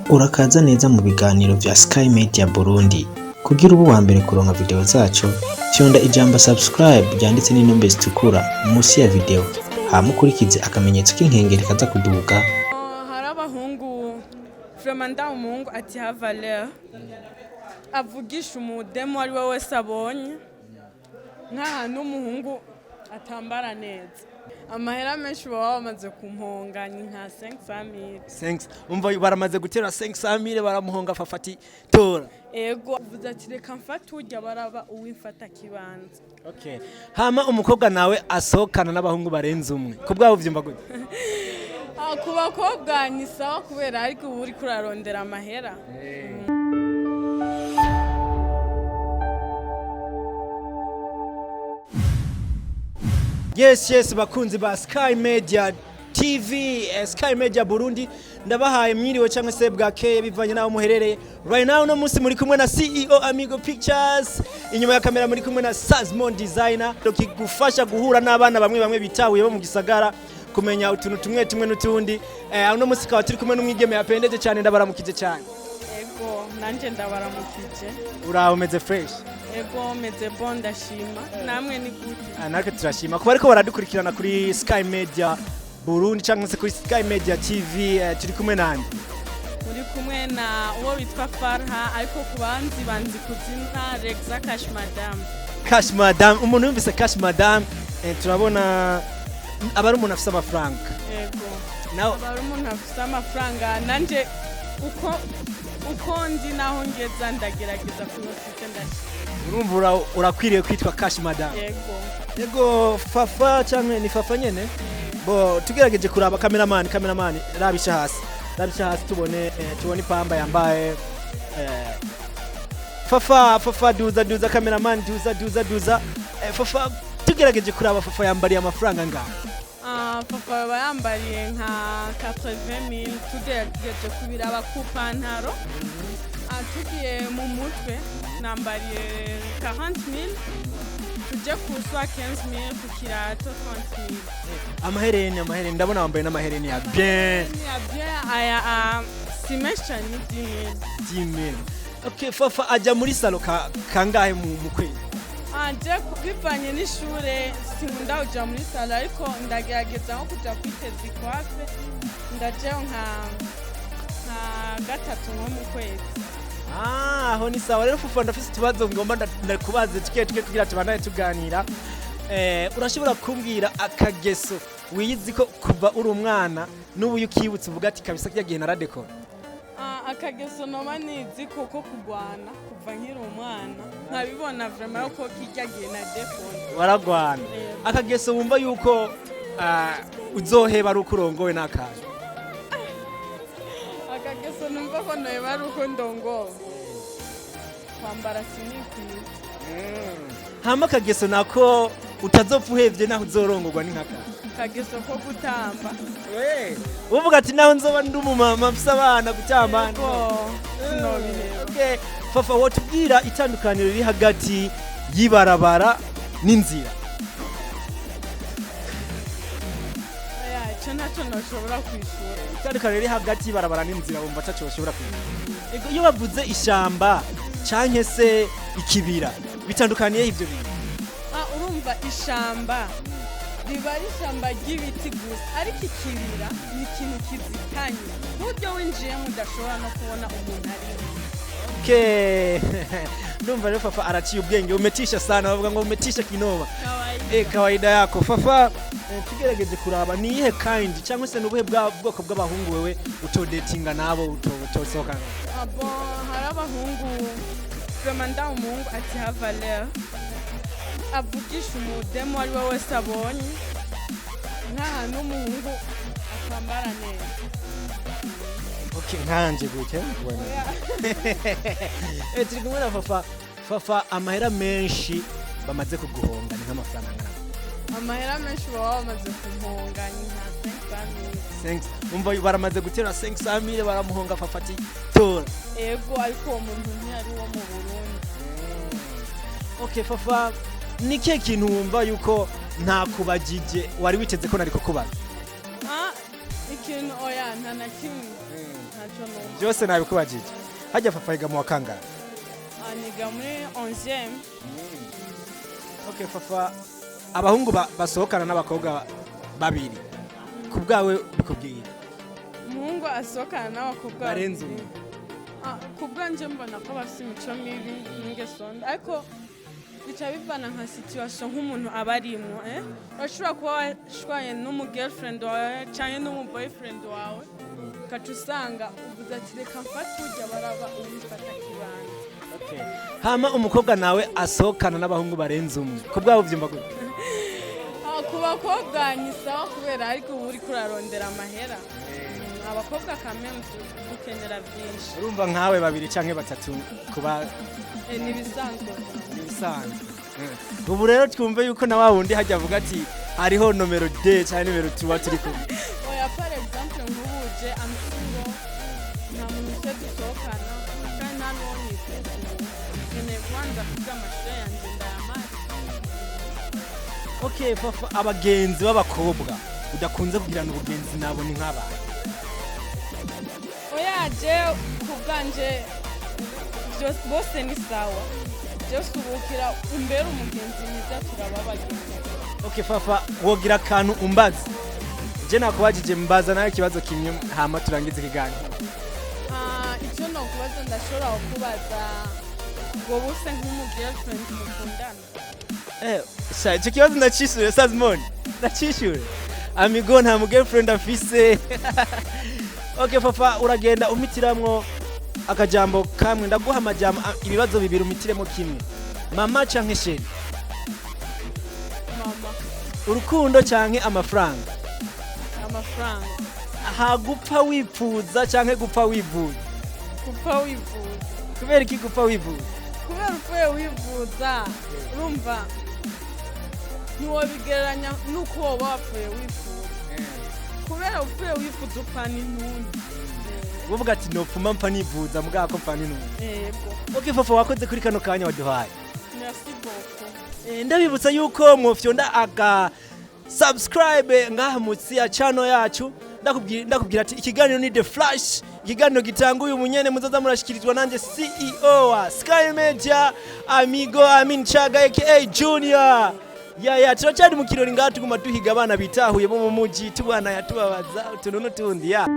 Urakaza neza mu biganiro vya Sky Media Burundi. Kugira ube uwa mbere kuronka video zacu, fyonda ijambo subscribe ryanditse n'intombe zitukura munsi ya video, hama ukurikize akamenyetso k'inkengeri kaza kuduga. Hari abahungu vraiment, nda umuhungu atiha valeur, avugisha umudemu uwo ari we wese abonye, nk'ahantu umuhungu atambara neza. Amahera menshi baba bamaze kumponga ni nka 500. Thanks. Umva, baramaze gutera 500, baramuhonga fafati tora. Ego, avuze ati: "Reka mfate urya." Baraba uwimfata kibanza. Okay. Hama umukobwa nawe asohokana n'abahungu barenze umwe. Ku bwawe uvyumva gute? Ah, ku bakobwa ni sawa, kubera ariko uba uriko urarondera amahera. Yes, bakunzi ba Sky Media TV, Sky Media Burundi, ndabahaye mwiriwe cyangwa se bwakeye bivanye naho muherereye. Right now no munsi muri kumwe na CEO Amigo Pictures, inyuma ya kamera muri kumwe na Sazmon Designer, kigufasha guhura n'abana bamwe bamwe bitahuye bo mu gisagara, kumenya utuntu tumwe tumwe n'utundi. Uno munsi kaba turi kumwe n'umwigeme yapendeje cyane, ndabaramukije cyane. Ego, nanje ndabaramukije. Uraho, umeze fresh? Ego, meze bon, ndashima. Namwe ni gute? Ah, natwe turashima kuba ariko baradukurikirana kuri Sky Media Burundi cyangwa se kuri Sky Media TV. Turi kumwe nande? Muri kumwe na uwo witwa Farha, ariko ku banzi banzi ku zina Rexa Cash Madam. Cash Madam. Umuntu yumvise Cash Madam, turabona aba ari umuntu afise amafaranga. Ego. Nawe aba ari umuntu afite amafaranga. Nanje uko ndi naho ngeza ndagerageza kunosite, ndashima. Urumva urakwiriye kwitwa Cash Madam. Yego. Yego, Fafa cyangwa ni Fafa nyene bo, tugerageje kuraba, cameraman, cameraman, rabisha hasi, rabisha hasi, tubone tubone ipamba yambaye Fafa. Fafa, duza, duza, cameraman, duza, duza, duza. Fafa, tugerageje kuraba, Fafa yambariye amafaranga ngaha? Ah, papa baba yambariye nka 80,000 tugerageje kubiraba ku pantaro. Ah, tugiye mu mutwe nambariye 40,000, tujye ku swa 15,000, ku kirato 30,000. Amahereni, amahereni, ndabona wambaye n'amahereni ya bien. Ya bien aya, ah, si menshi cyane, ni 10,000. 10,000. Okay, Fafa ajya muri salon kangahe mu kwezi? Anje bivanye n'ishure sinkunda kuja muri salon, ariko ndagerageza nko kuja kwiteza ikwafe, ndajayo nka gatatu nko mu kwezi. Ah, aho ni sawa. Rero Fufa, ndafise utubazo ngomba ndakubaze tuke tuke kugira tubandane tuganira. Urashobora kumbwira akageso wiyizi ko kuva uri umwana n'ubu iyo ukibutse uvuga ati: "Kabisa kirya gihe naradekora"? Ah, akageso noba nizi kuko kugwana kuva nkiri umwana, nkabibona vraiment yuko kirya gihe na dekora. Waragwana? Yego. Akageso wumva yuko uzoheba ari uko urongowe n'akantu? Akageso numva ko noba ari uko ndongowe, kwambara sinikwiza. Hama akageso nako utazopfa uhevye naho uzorongorwa ni nk'akantu? Akageso ko gutamba. Uvuga ati: "Naho nzoba ndi umumama mfise abana, gutamba." Yego, sinobiheba. Okay. Fafa, wotubwira itandukaniro riri hagati y'ibarabara n'inzira? Oya, ico ntaco noshobora kwishura. Itandukaniro riri hagati y'ibarabara n'inzira, wumva ataco bashobora kwishura? Ego, iyo bavuze ishamba canke se ikibira, bitandukaniye ivyo bintu? Ah, urumva ishamba riba ari ishamba ry'ibiti gusa, ariko ikibira ni ikintu kizitanye ku buryo winjiyemo udashobora no kubona umuntu arimo. Okay. Ndumva rero Fafa araciye ubwenge. Umetisha sana, bavuga ngo umetisha kinoma. Kawaida. Kawaida yako Fafa. Tugerageje kuraba, ni iyihe kind cyangwa se nubuhe bwa bwoko bw'abahungu wewe utodetinga nabo, utosohokana? Ah, bon, hari abahungu vraiment, nda umuhungu atiha valeur, avugisha umudemu uwo ari we wese abonye, nk'ahantu umuhungu atambara neza. Okay, nkanje gutya? Turi kumwe na Fafa. Fafa, amahera menshi bamaze kuguhonga ni nk'amafaranga angana? Amahera menshi baba bamaze kumponga ni nka 500. Thanks. Umva, baramaze gutera 500, baramuhonga Fafa ati tora. Ego, ariko uwo muntu ntiyari uwo mu Burundi. Okay, Fafa, ni kihe kintu wumva yuko nta kubagije wari witeze ko nari kukubaza? Ah, Ikintu, oya, nta na kimwe, ntacyo numva. Byose nabikubajije. Hajya Fafa yiga mu wa kangahe? Ah, niga muri 11e. Okay Fafa, abahungu basohokana n'abakobwa babiri, ku bwawe bikubwiye? Umuhungu asohokana n'abakobwa barenze babiri. umwe. Ah, ku bwanje mbona ko bafite imico mibi n'ingeso mbi, ariko bica bivana nka situation nk'umuntu aba arimwo, eh? Urashobora kuba washwanye n'umu girlfriend wawe canke n'umu boyfriend wawe, ugaca usanga uvuze ati: "Reka mfate urya." Baraba uwifata kibanza. Okay. Hama umukobwa nawe asohokana n'abahungu barenze umwe, ku bwawe ubyumva gute? Ah, ku bakobwa ni sawa, kubera ariko uba uriko urarondera amahera. Abakobwa kameme dukenera byinshi. Urumva nkawe babiri canke batatu kuba Eh, ni ibisanzwe. Ibisanzwe. Ubu rero twumve yuko na wa wundi hajya avuga ati hariho nomero D cyangwa nimero tuba turi kumwe. Oya, par exemple nk'ubu je am single, nta muntu se dusohokana kandi nta n'uwo nifuza. Ubu nkeneye kubanza kwiga amashuri yanjye ndayamara. Okay Fafa, abagenzi b'abakobwa udakunze kugirana ubugenzi nabo ni nk'aba? Oya, je ku bwanje bose ni sawa. Byose ubukira umbere umugenzi mwiza, turaba abagenzi. Okay Fafa, wogira akantu umbaza? Je nakubajije, mbaza nawe ikibazo kimwe, hama turangize ikiganiro. Ah, icyo nokubaza, ndashobora kubaza ngo buse nk'umu girlfriend mukundana? Eh, sha, icyo kibazo ndacishure. Sazimon, ndacishure. Amigo nta mu girlfriend afise. Okay Fafa, uragenda umitiramwo akajambo kamwe. Ndaguha amajambo, ibibazo bibiri, umitiremo kimwe. Mama canke chéri? Mama. Urukundo canke amafaranga? Amafaranga. Hagupfa wipfuza canke gupfa wivuza? Gupfa wivuza. Kubera iki gupfa wivuza? Kubera upfuye wivuza, urumva ntiwobigereranya n'uko woba wapfuye wifuza, kubera upfuye wifuza upfana intuntu. Uvuga ati nopfuma mpfa nivuza, mugabo ko mpfa n'intuntu. Yego. Okay Fafa, wakoze kuri kano kanya waduhaye. Merci beaucoup. Ndabibutsa yuko mwofyonda aka subscribe ngaha mutsi ya channel yacu. Ndakubwira ati ikiganiro ni The Flash, ikiganiro gitanguye umunyene, muzoza murashikirizwa nanje CEO wa Sky Media, Amigo Amin Chaga aka Junior. Ya, turacyari mu kirori ngaha, tuguma duhiga abana bitahuye bo mu muji, tubana yatubabaza utuntu n'utundi ya.